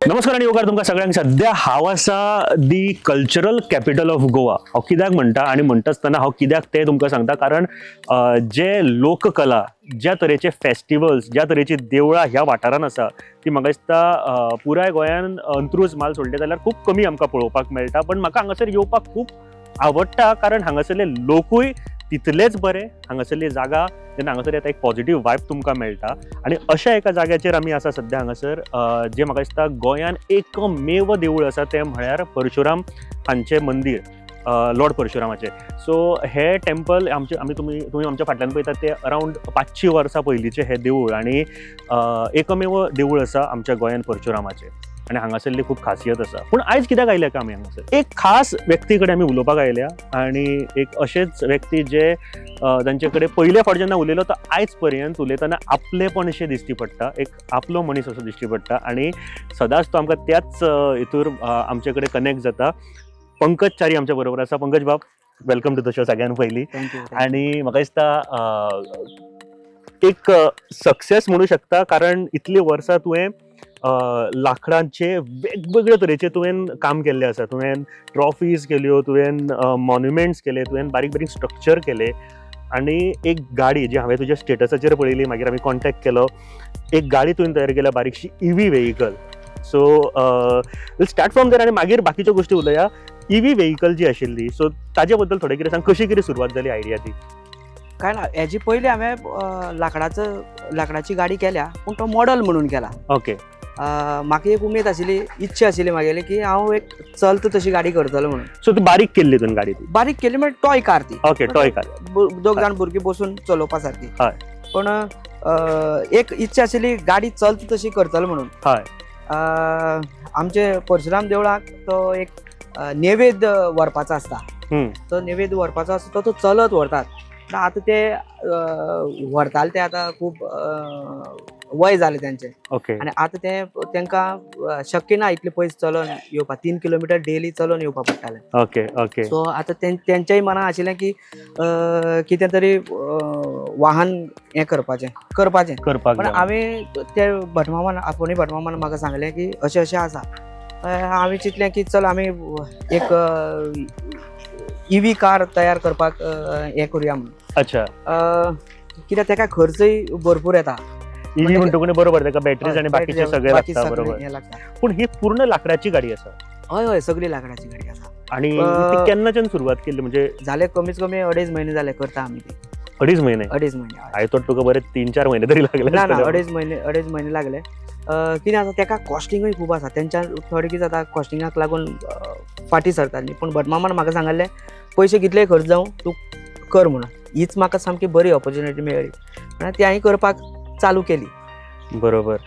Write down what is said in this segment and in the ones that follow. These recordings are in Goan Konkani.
नमस्कार आनी येवकार तुमकां सगळ्यांक. सद्या हांव आसा the cultural capital of Goa. हांव कित्याक म्हणटा आनी म्हणटा आसतना हांव कित्याक तें तुमकां सांगता, कारण जे लोककला, ज्या तरेचे फेस्टिवल्स, ज्या तरेची देवळां ह्या वाठारान आसा ती म्हाका दिसता पुराय गोंयान अंत्रूज माल सोडले जाल्यार खूब कमी आमकां पळोवपाक मेळटा. पण म्हाका हांगासर येवपाक खूब आवडटा, कारण हांगासरले लोकूय तितलेच बरे, हांगासरली जागा जेन्ना हांगासर येता एक पॉझिटिव्ह वायब तुमकां मेळटा. आनी अशा एका जाग्याचेर आमी आसा सद्या हांगासर, जे म्हाका दिसता गोंयान एकमेव देवूळ आसा तें म्हळ्यार परशुराम हांचें मंदीर, लॉर्ड परशुरामाचें. सो हे टेम्पल आमचे आमी तुमी तुमी आमच्या फाटल्यान पळयतात ते अरावंड 500 वर्सां पयलींचें हें देवूळ आनी एकमेव देवूळ आसा आमच्या गोंयान परशुरामाचें आनी हांगासरली खूब खासियत आसा. पूण आयज कित्याक आयल्या का आमी हांगासर, एक खास व्यक्ती कडेन आमी उलोवपाक आयल्या आनी एक अशेच व्यक्ती जे तांचे कडेन पयले फावट जेन्ना उलयलो तो आयज पर्यंत उलयतना आपलेपणशें दिश्टी पडटा, एक आपलो मनीस असो दिश्टी पडटा आनी सदांच तो आमकां त्याच हितूर आमचे कडेन कनेक्ट जाता. पंकज च्यारी आमच्या बरोबर आसा. पंकज बाब, welcome to the show सगळ्यान पयलीं. आनी म्हाका दिसता एक सक्सेस म्हणू शकता, कारण इतली वर्सां तुवें लांकडांचे वेगवेगळे तरेचे तुवें काम केल्ले आसा. तुवें ट्रॉफीज केल्यो, तुवें मॉन्युमेंट्स केले, तुवें बारीक बारीक स्ट्रक्चर केले आनी एक गाडी जी हांवें तुज्या स्टेटसाचेर पळयली, मागीर आमी कॉन्टेक्ट केलो, एक गाडी तुवें तयार केल्या, बारीकशी EV vehicle. So we'll start from there आनी मागीर बाकीच्यो गोश्टी उलया. इवी व्हेकल जी आशिल्ली, सो ताजे बद्दल थोडें कितें सांग, कशी कितें सुरवात जाली आयडिया ती? काय ना, हेजी पयलीं हांवें लांकडाची गाडी केल्या, पूण तो मॉडल म्हणून केला. ओके. म्हाका एक उमेद आशिल्ली, इच्छा आशिल्ली म्हागेली की हांव एक चलता तशी गाडी करतलो म्हणून. सो ती बारीक केल्ली तुवें गाडी? ती बारीक केली म्हणजे टॉय कार ती. ओके, टॉय कार, दोग जाण भुरगीं बसून चलोवपा सारकी. पूण एक इच्छा आशिल्ली गाडी चलता तशी करतलो म्हणून. हय. आमचे परशुराम देवळाक तो एक नैवेद्य व्हरपाचो आसता, तो नैवेद्य व्हरपाचो आसता तो चलत व्हरतात. आतां ते व्हरताले ते आतां खूब वय जालें तेंचें. ओके. आनी आतां ते तांकां शक्य ना इतले पयस चलोन येवपाक, 3 किलोमिटर डेली चलोन येवपाक पडटालें. Okay okay. सो आतां तेंच्याय मनां आशिल्लें की कितें तरी वाहन हें करपाचें करपाचें. पण हांवें ते भटमामान, आपोणी भटमामान म्हाका सांगलें की अशें अशें आसा. हांवें चिंतलें की चल आमी एक इवी कार तयार करपाक हें करुया म्हणून. अच्छा. कित्याक तेका खर्चय भरपूर येता. इवी म्हणटकूच बरोबर तेका बॅटरीज आनी बाकीचे सगळे लागता, बरोबर. पूण ही पूर्ण लांकडाची गाडी आसा? हय हय, सगळी लांकडाची गाडी आसा. आनी ती केन्नाच्यान सुरवात केली? म्हणजे जाले कमीत कमी 2.5 महिने जाले करता आमी ती. 2.5 महिने? 2.5 महिने. I thought तुका बरे 3-4 महिने तरी लागले. ना ना, 2.5 महिने, 2.5 महिने लागले. कितें आसा तेका कॉस्टिंगूय खूब आसा, तेंच्या थोडें कितें जाता कॉस्टिंगाक लागून फाटीं सरतात न्ही. पूण भटमामान म्हाका सांगलें पयशे कितलेय खर्च जावं तूं कर म्हणून. हीच म्हाका सामकी बरी ऑपॉर्च्युनिटी मेळ्ळी आनी ती हांवें करपाक चालू केली. बरोबर.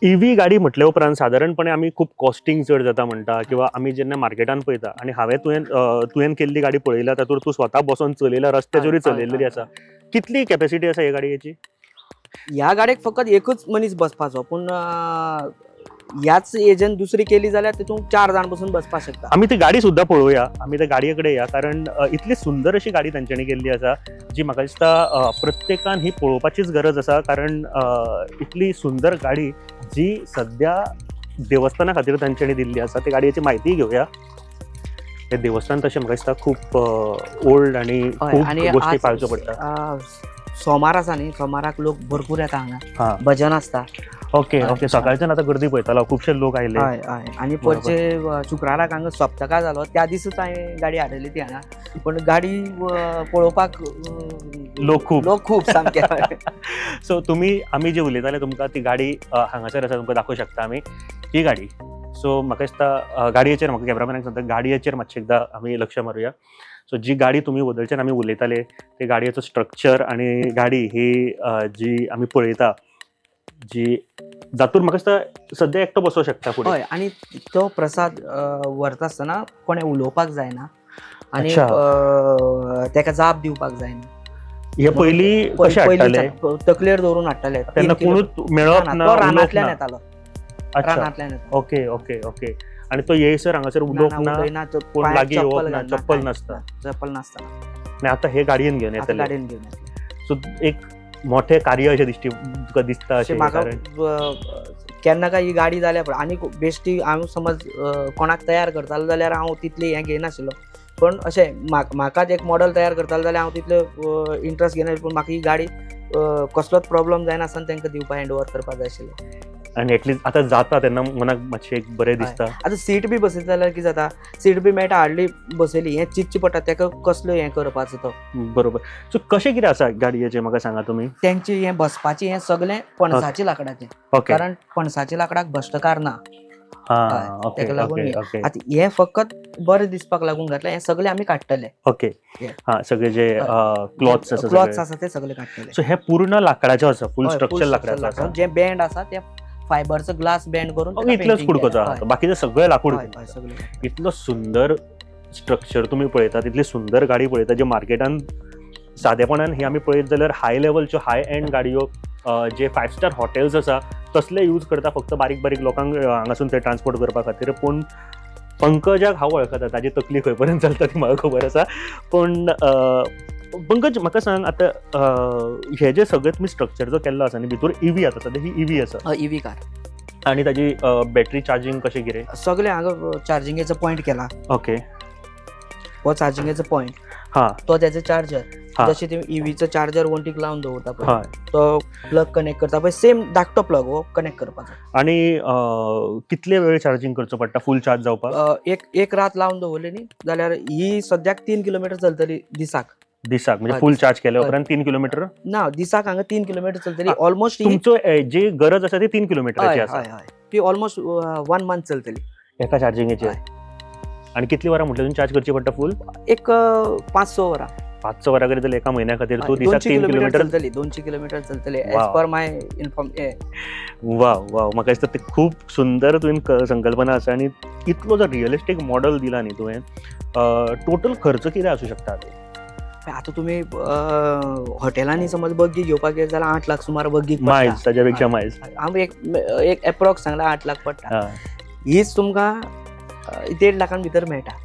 इवी गाडी म्हटल्या उपरांत सादारणपणे आमी खूब कॉस्टिंग चड जाता म्हणटा, किंवा आमी जेन्ना मार्केटान पळयता आनी हांवें तुवें केल्ली गाडी पळयल्या, तातूंत तूं स्वता बसोन चलयल्या, रस्त्याचेरूय चलयल्ली आसा. कितली कॅपेसिटी आसा ह्या गाडयेची? ह्या गाडयेक फकत एकूच मनीस बसपाचो, पूण ह्याच एजन दुसरी केली जाल्यार तितूंत 4 जाण बसून बसपाक शकता. आमी ती गाडी सुद्दां पळोवया, आमी त्या गाडये कडेन या, कारण इतली सुंदर अशी गाडी तांच्यांनी केल्ली आसा जी म्हाका दिसता प्रत्येकान ही पळोवपाचीच गरज आसा, कारण इतली सुंदर गाडी जी सद्या देवस्थाना खातीर तांच्यांनी दिल्ली आसा. ते गाडयेची म्हायती घेवया. हे देवस्थान तशें म्हाका दिसता खूब ओल्ड आनी खूब गोश्टी पाळच्यो पडटा. सोमार आसा न्ही, सोमाराक लोक भरपूर येता हांगा, भजन आसता. Okay okay. सकाळच्यान आतां गर्दी पळयतालो, खुबशे लोक आयले. हय हय. आनी परचे शुक्राराक हांगा सप्तका जालो त्या दिसूच हांवें गाडी हाडली ती हांगा, पूण गाडी पळोवपाक लोक खूब, लोक खूब सामके. सो तुमी आमी जे उलयताले तुमकां ती गाडी हांगासर आसा, तुमकां दाखोवंक शकता आमी ही गाडी. सो म्हाका दिसता गाडयेचेर म्हाका कॅमेरामॅनाक सांगता, गाडयेचेर मातशें एकदां आमी लक्ष मारुया. सो जी गाडी तुमी बद्दलच्यान आमी उलयताले ते गाडयेचो स्ट्रक्चर आनी गाडी ही जी आमी पळयता जी जातूर म्हाका दिसता सद्या एकटो बसोवंक शकता फुडें. हय. आनी तो प्रसाद व्हरता आसतना कोणें उलोवपाक जायना आनी तेका जाप दिवपाक जायना. हे पयलीं कशें हाडटाले? तकलेर दवरून हाडटाले, तेन्ना कोणूच मेळप ना, रानांतल्यान येतालो. रानांतल्यान येतालो. Okay okay okay. आनी तो येयसर हांगासर उलोवप ना, कोण लागीं येवप ना, चप्पल नासता, चप्पल नासता. आनी आतां हे गाडयेन घेवन येतले, गाडयेन घेवन येतले. सो एक मोठे कार्य अशें दिश्टी तुका दिसता अशें? म्हाका केन्ना काय ही गाडी जाल्या पळय आनी बेश्टी हांव समज कोणाक तयार करतालो जाल्यार हांव तितलें हें घेयनाशिल्लो, पण अशें म्हाकाच एक मॉडल तयार करतालो जाल्यार हांव तितले इंट्रस्ट घेयना, पूण म्हाका ही गाडी कसलोच प्रॉब्लम जायनासतना तांकां दिवपाक हँड ओवर करपाक जाय आशिल्लें. आनी एटलीस्ट आतां जाता तेन्ना मनाक मातशें एक बरें दिसता. आतां सीट बी बसयता जाल्यार कितें जाता, सीट बी मेळटा हाडली बसयली, हें चिंतचें पडटा ताका कसलो हें करपाचो तो. बरोबर. सो कशें कितें आसा गाडयेचें म्हाका सांगा तुमी. तेंचे हें बसपाचें हें सगळें पणसाच्या लाकडाचें, कारण पणसाच्या लाकडाक भश्टकार ना, ताका लागून आतां हें फकत बरें दिसपाक लागून घातलें, हें सगळें आमी काडटले. ओके, सगळे जे क्लॉथ्स आसा, क्लॉथ्स आसा ते सगळे काडटले. सो हें पूर्ण लाकडाचें आसा, फूल स्ट्रक्चर लाकडाचें आसा. जें बँड आसा तें फायबरचो ग्लास बँड करून इतलोच कुडकोचो आसा, बाकीचे सगळे लाकूड. इतलो सुंदर स्ट्रक्चर तुमी पळयतात, इतली सुंदर गाडी पळयतात जे मार्केटान सादेपणान ही आमी पळयत जाल्यार हाय लेवलच्यो हाय एंड गाडयो जे 5 स्टार हॉटेल्स आसा तसले यूज करता फक्त बारीक बारीक लोकांक हांगासून थंय ट्रान्सपोर्ट करपा खातीर. पूण पंकजाक हांव वळखता, ताजी तकली खंय पर्यंत चलता ती म्हाका खबर आसा. पूण पंकज म्हाका सांग आतां हे जे सगळे तुमी स्ट्रक्चर जो केल्लो आसा आनी भितर इवी आतां सद्या ही इवी आसा, इवी कार, आनी ताजी बॅटरी चार्जींग कशें कितें सगळें हांगा चार्जिंगेचो पॉयंट केला. ओके, हो चार्जिंगेचो पॉयंट, हा तो त्याचो चार्जर, जशें तुमी इवीचो चार्जर वण्टीक लावन दवरता पळय तो प्लग कनेक्ट करता पळय, सेम धाकटो प्लग हो कनेक्ट करपाचो. आनी कितले वेळ चार्जींग करचो पडटा फूल चार्ज जावपाक? एक रात लावन दवरली न्ही जाल्यार ही सद्याक 3 किलोमिटर चलतली दिसाक. दिसाक म्हणजे फूल चार्ज केल्या उपरांत 3 किलोमिटर? ना, दिसाक हांगा 3 किलोमिटर चलतली ऑलमोस्ट. तुमचो जी गरज आसा ती 3 किलोमिटराची आसा. हय, ती ऑलमोस्ट 1 मंथ चलतली एका चार्जिंगेचेर. आनी कितली वरां म्हटल्यार तुमी चार्ज करची पडटा फूल? एक 5-6 वरां. 5-6 वरां करीत जाल्यार एका म्हयन्या खातीर तूं दिसाक 3 किलोमिटर चलतली, 200 किलोमिटर चलतली एज पर my inform. वाव वाव, म्हाका दिसता ते खूब सुंदर तुवें संकल्पना आसा आनी इतलो जो रियलिस्टीक मॉडल दिला न्ही तुवें. टोटल खर्च कितें आसूं शकता? आतां तुमी हॉटेलांनी समज बग्गी घेवपाक गेले जाल्यार 8 लाख सुमार बग्गी, मायज ताज्या पेक्षा मायज. हांव एक एप्रॉक्स सांगला 8 लाख पडटा. हीच तुमकां 1.5 लाखां भितर मेळटा.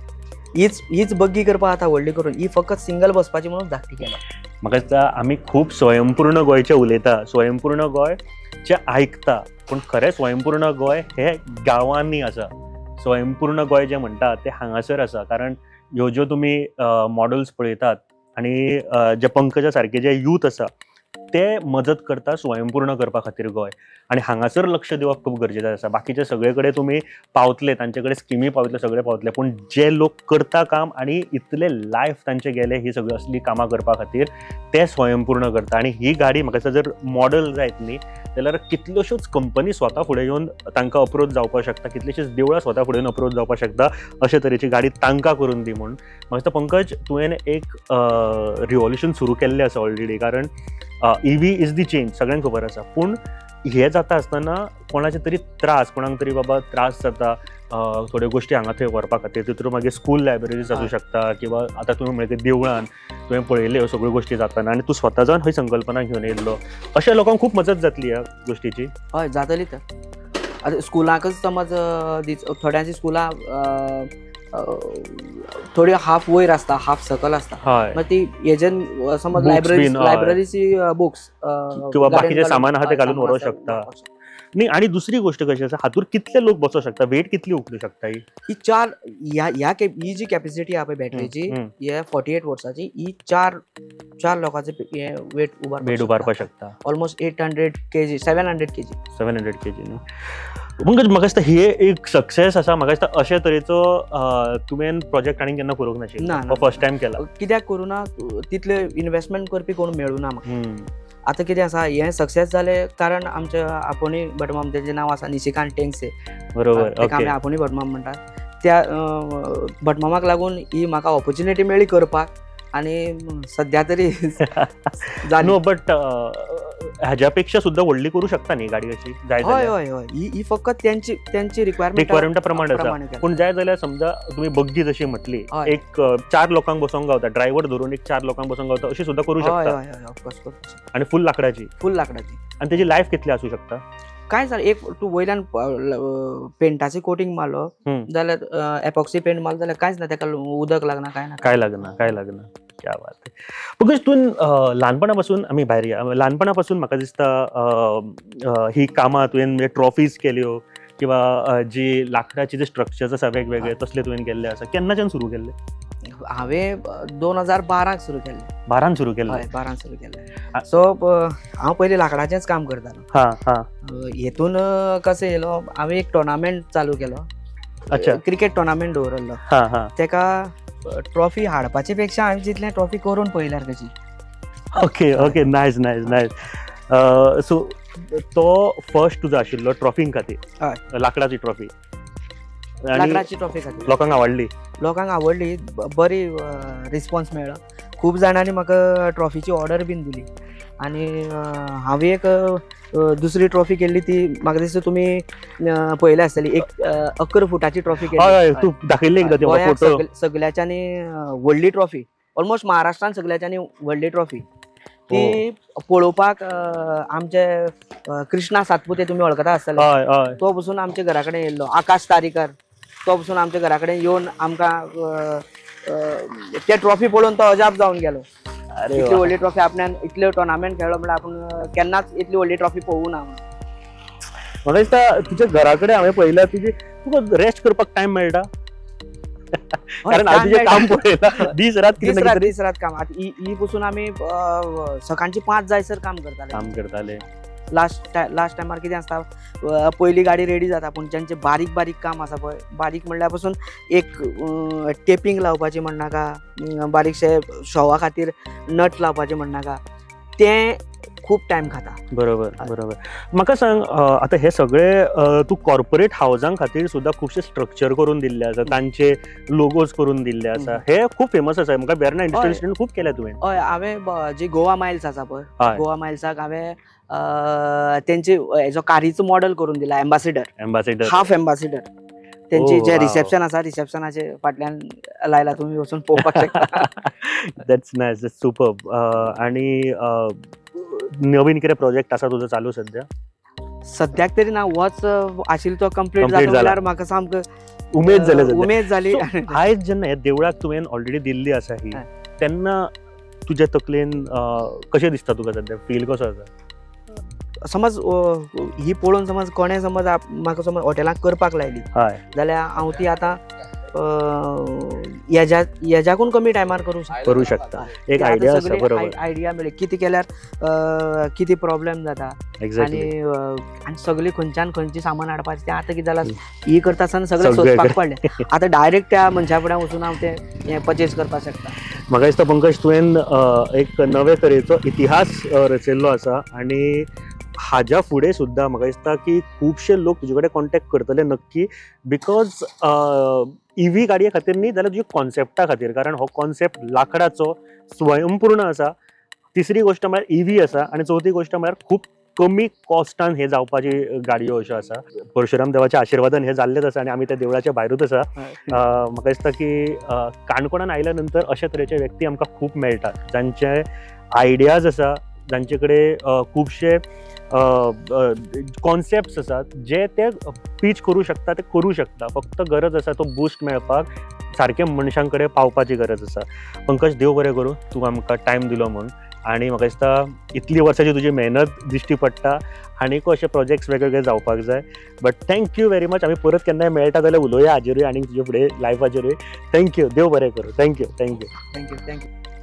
हीच बग्गी करपाक आतां व्हडली करून, ही फकत सिंगल बसपाची म्हणून धाकटी केल्या. म्हाका दिसता आमी खूब स्वयंपूर्ण गोंयचें उलयता, स्वयंपूर्ण गोंयचें आयकता, पूण खरें स्वयंपूर्ण गोंय हें गांवांनी आसा. स्वयंपूर्ण गोंय जें म्हणटा तें हांगासर आसा. कारण ह्यो ज्यो तुमी मॉडल्स पळयतात आनी जे पंकजा सारके जे यूथ आसा ते मदत करता स्वयंपूर्ण करपा खातीर गोंय. आनी हांगासर लक्ष दिवप खूब गरजेचें आसा. बाकीचे सगळे कडेन तुमी पावतले, तांचे कडेन स्किमी पावतले, सगळे पावतले, पूण जे लोक करता काम आनी इतले लायफ तांचे गेले ही सगळी असली कामां करपा खातीर ते स्वयंपूर्ण करता. आनी ही गाडी म्हाका दिसता जर मॉडल जायत न्ही जाल्यार कितल्योश्योच कंपनी स्वता फुडें येवन तांकां अप्रोच जावपाक शकता, कितलीशीच देवळां स्वता फुडें येवन अप्रोच जावपाक शकता अशे तरेची गाडी तांकां करून दी म्हूण. म्हाका दिसता पंकज तुवें एक रिवॉल्युशन सुरू केल्लें आसा ऑलरेडी. कारण इवी is the change सगळ्यांक खबर आसा, पूण हें जाता आसतना कोणाचे तरी त्रास, कोणाक तरी बाबा त्रास जाता थोड्यो गोश्टी हांगा थंय व्हरपा खातीर, तितून मागीर स्कूल लायब्ररीज आसूं शकता किंवा आतां तुवें म्हणलें देवळान तुवें पळयल्यो ह्यो सगळ्यो गोश्टी जाताना आनी तूं स्वता जावन ही संकल्पना घेवन येयल्लो, अशा लोकांक खूब मजत जातली ह्या गोश्टीची. हय जातली. तर आतां स्कुलाकच समज थोड्यांची स्कुलां थोडी हाफ वयर आसता, हाफ सकल आसता, मागीर ती हेजेन समज लायब्ररीची बुक्स किंवा बाकीचें सामान आहा तें घालून व्हरूंक शकता न्ही. आनी दुसरी गोश्ट कशी आसा, हातूंत कितले लोक बसूंक शकता, वेट कितली उखलूं शकता ही? ही 4 ह्या ही जी कॅपेसिटी आहा पळय बॅटरीची, हे 48 वर्साची, ही 4 लोकांचे वेट उबारपाक शकता. ऑलमोस्ट 800 kg, 700 kg, 700 kg न्ही. पंकज म्हाका दिसता ही एक सक्सेस आसा. म्हाका दिसता अशे तरेचो तुवें प्रोजेक्ट आनी केन्ना करूंक नाशिल्लो, फर्स्ट टायम केला. कित्याक करूं ना, तितले इन्वेस्टमेंट करपी कोण मेळूं ना म्हाका. आतां कितें आसा, हें सक्सेस जालें कारण आमच्या आपोणी भटमाम, तेजें नांव आसा निशिकांत टेंगसे, बरोबर, ताका आमी आपोणी भटमाम म्हणटात. त्या भटमामाक लागून ही म्हाका ऑपोर्चुनिटी मेळ्ळी करपाक आनी सद्या तरी नो. बट ह्याच्या पेक्षा सुद्धा व्हडली करू शकता न्ही गाडी अशी जाय? हय हय हय, ही फकत त्यांची त्यांची रिक्वायरमेंटा प्रमाण आसा. पूण जाय जाल्यार समजा तुमी बग्गी जशी म्हटली, एक 4 लोकांक बसोंक गावता, ड्रायव्हर धरून एक 4 लोकांक बसोंक गावता, अशी सुद्धा करू शकता. आनी फूल लाकडाची, फूल लाकडाची. आनी तेजी लायफ कितली आसूं शकता? काय जालें, एक तूं वयल्यान पेंटाचें कोटींग मारलो जाल्यार, एपॉक्सी पेंट मारलो जाल्यार कांयच ना, ताका उदक लागना, कांय ना, काय लागना, काय लागना. क्या बात. पंकज, तूं ल्हानपणा पासून, आमी भायर या, ल्हानपणा पासून म्हाका दिसता ही कामां तुवें म्हणजे ट्रॉफीज केल्यो किंवा जी लाकडाची जे स्ट्रक्चर्स आसा वेगवेगळे तसले तुवें केल्ले आसा, केन्नाच्यान सुरू केल्ले? हांवें 2012 सुरू केल्लें. 12 सुरू केल्लें? हय, 12 सुरू केल्लें. सो हांव पयलीं लाकडाचेंच काम करतालो. हेतून कशें येयलो, हांवें एक टोर्नामेंट चालू केलो. अच्छा. क्रिकेट टोर्नामेंट दवरलो. तेका ट्रॉफी हाडपाचे पेक्षा हांवें जितलें ट्रॉफी करून पळयल्यार कशी. Okay okay, nice nice nice. So तो फर्स्ट तुजो आशिल्लो ट्रॉफीं खातीर? हय, लाकडाची ट्रॉफी. लाकडाची ट्रॉफी खातीर लोकांक आवडली? लोकांक आवडली, बरी रिस्पॉन्स मेळ्ळो. खूब जाणांनी म्हाका ट्रॉफीची ऑर्डर बीन दिली. आनी हांवें एक दुसरी ट्रॉफी केल्ली, ती म्हाका दिसता तुमी पळयल्या आसतली, एक 11 फुटाची ट्रॉफी केल्ली. हय, तूं दाखयल्ली एकदां ती फोटो. सगळ्याच्यानी व्हडली ट्रॉफी, ऑलमोस्ट महाराष्ट्रान सगळ्याच्यानी व्हडली ट्रॉफी. ती पळोवपाक आमचे कृष्णा सातपुते तुमी वळखता आसतले, तो पसून आमच्या घरा कडेन येयल्लो. आकाश तारीकर तो पसून आमच्या घरा कडेन येवन आमकां ते ट्रॉफी पळोवन तो अजाप जावन गेलो. इतली व्हडली ट्रॉफी आपल्यान इतले टोर्नामेंट खेळ्ळो म्हणल्यार आपूण केन्नाच इतली व्हडली ट्रॉफी पळोवंक ना. म्हाका दिसता तुज्या घरा कडेन हांवें पळयल्या, तुजी तुका रेस्ट करपाक टायम मेळटा? कारण हांव तुजें काम पळयलां, दीस रात कितें दीस रात काम. आतां ही पसून आमी सकाळची 5 जायसर काम करताले. काम करताले. लास्ट लास्ट टायमार कितें आसता, पयली गाडी रेडी जाता, पूण ज्यांचे बारीक बारीक काम आसा पळय, बारीक म्हणल्यार पसून एक टेपींग लावपाची म्हणनाका, बारीकशे शोवा खातीर नट लावपाचे म्हणनाका, तें खूब टायम खाता. बरोबर बरोबर. म्हाका सांग, आतां हे सगळे तूं कॉर्पोरेट हावजां खातीर सुद्दां खुबशे स्ट्रक्चर करून दिल्ले आसा, तांचे लोगोज करून दिल्ले आसा, हे खूब फेमस आसा. म्हाका वेर्ना इंडस्ट्रियल खूब केल्या तुवें. हय, हांवें जी गोवा मायल्स आसा पळय, गोवा मायल्साक हांवें तेंचे हेजो कारीचो मॉडल करून दिला, एम्बासिडर, एम्बासिडर, हाफ एम्बासिडर. तेंची जे रिसेप्शन आसा, रिसेप्शनाचे फाटल्यान लायला, तुमी वचून पळोवपाक शकता. That's nice, that's superb. आनी नवीन कितें प्रोजेक्ट आसा तुजो चालू सध्या? सद्याक तरी ना, होच आशिल्लो तो कंप्लीट जालो जाल्यार म्हाका सामको उमेद जाली. उमेद जाली. आयज जेन्ना हे देवळाक तुवें ऑलरेडी दिल्ली आसा ही, तेन्ना तुज्या तकलेन कशें दिसता तुका सद्या, फील कसो आसा? समज ही पळोवन समज कोणें समज म्हाका समज हॉटेलाक करपाक लायली जाल्यार हांव ती आतां हेज्याकून कमी टायमार करूं शकता. एक आयडिया आसा, बरोबर, आयडिया मेळ्ळी कितें केल्यार कितें प्रॉब्लेम जाता आनी आनी सगळें खंयच्यान खंयचें सामान हाडपाचें तें आतां कितें जालां, ही करता आसतना सगळें सोदपाक पडलें. आतां डायरेक्ट त्या मनशा फुड्यान वचून हांव तें हें पर्चेज करपाक शकता. म्हाका दिसता पंकज, तुवें एक नवे तरेचो इतिहास रचयल्लो आसा आनी हाज्या फुडें सुद्दां म्हाका दिसता की खुबशे लोक तुजे कडेन कॉन्टेक्ट करतले नक्की, because EV गाडये खातीर न्ही जाल्यार तुज्या कॉन्सेप्टा खातीर, कारण हो कॉन्सेप्ट लाकडाचो स्वयंपूर्ण आसा. तिसरी गोश्ट म्हळ्यार इवी आसा आनी चवथी गोश्ट म्हळ्यार खूब कमी कॉस्टान हे जावपाची गाडयो अश्यो आसा. परशुराम देवाच्या आशिर्वादान हे जाल्लेच आसा आनी आमी त्या देवळाच्या भायरूच आसा. म्हाका दिसता की काणकोणान आयल्या नंतर अशे तरेचे व्यक्ती आमकां खूब मेळटात, जांचे आयडियाज आसा, जांचे कडेन खुबशे कॉन्सेप्ट्स आसात जे ते पीच करूं शकता, ते करूं शकता. फक्त गरज आसा तो बूस्ट मेळपाक, सारके मनशां कडेन पावपाची गरज आसा. पंकज, देव बरें करूं, तूं आमकां टायम दिलो म्हूण. आनी म्हाका दिसता इतली वर्सांची तुजी मेहनत दिश्टी पडटा, आनीकूय अशे प्रोजेक्ट्स वेगवेगळे जावपाक जाय. But thank you very much. आमी परत केन्नाय मेळटा जाल्यार उलोवया हाजेरूय आनी तुजे फुडें लायफाचेरूय. Thank you, देव बरें करूं. Thank you, thank you, thank you, thank you.